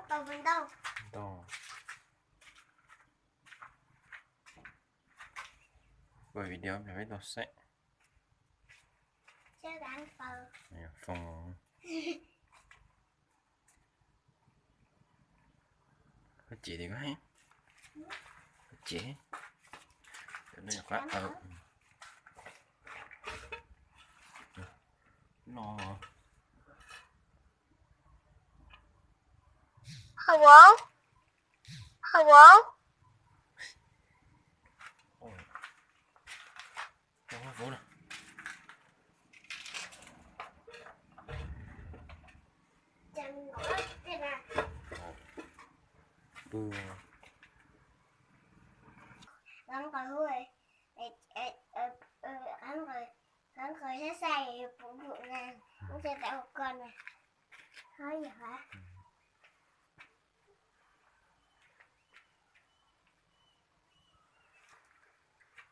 Tau ntau. Ntau. Quay video peb tau saib. Foom. Koj cem tias koj heev. Koj cem. Cov no yog qab aws. No. Hau vauv. Hau vauv. Rắn qoi, rắn qoi, rắn qoi sai sai, bự bự nè, nó sẽ tạo con nè. Nói gì hả?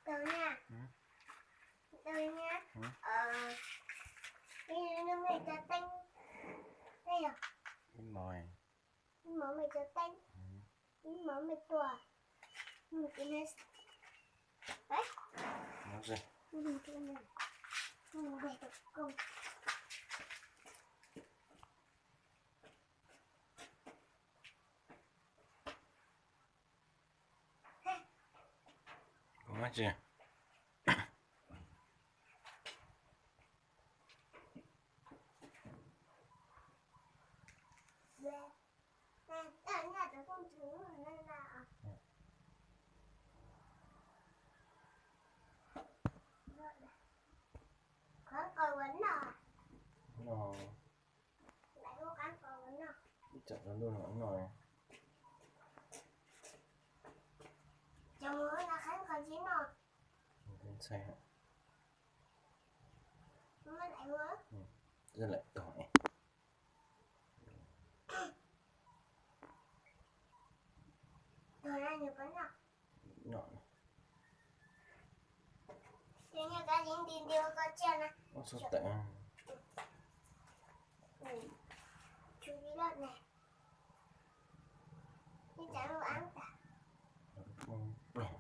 Từ nha. Ừ. Từ nha. Ừ. Ờ, cái nước này cho tên. Đây rồi. Ib mos. Ib mos mày cho tên. Ừ. Ib mos mày tua. Ib mos mày tua. Đấy. Nó gì? Ib mos mày tua nè. Ib mos mày tua công. Ua tsi? No. Ib tsam rau ntuj no no. Ntxhais. Lawm tog. No. Ua txog tawm. Ploog.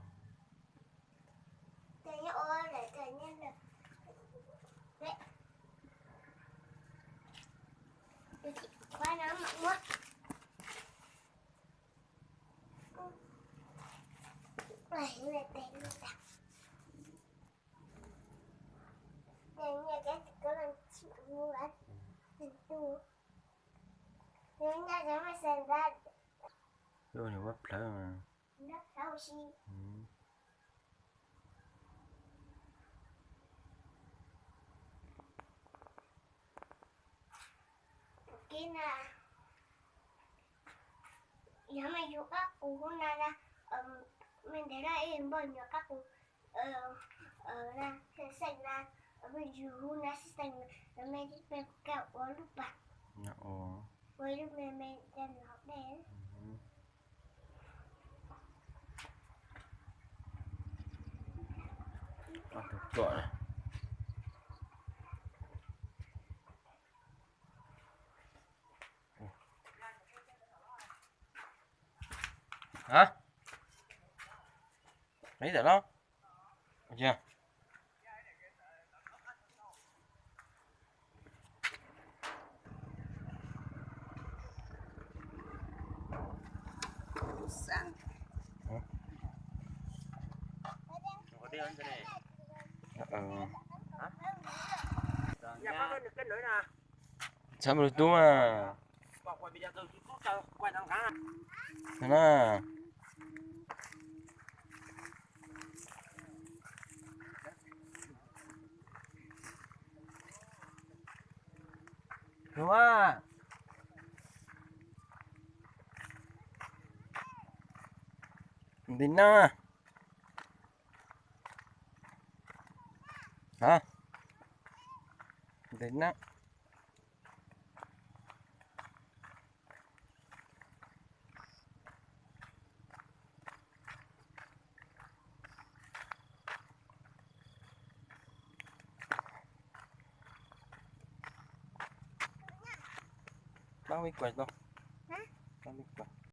Lub no ua plawv mas. Yog mas yus qab qus hub na, me ntawd laj ib npawg nyuam qab qus na, xeem na, me yus hub na xeem na, me me ka ua lub pas, ua lub me me ca nws hauv dej. Hả? Lấy tao đó. Được chưa? Ủa? Ờ. Xav Bluetooth à? Xav na. Đúng á. Nti na. Hả? Nti na. Bác mới quay không? Hả?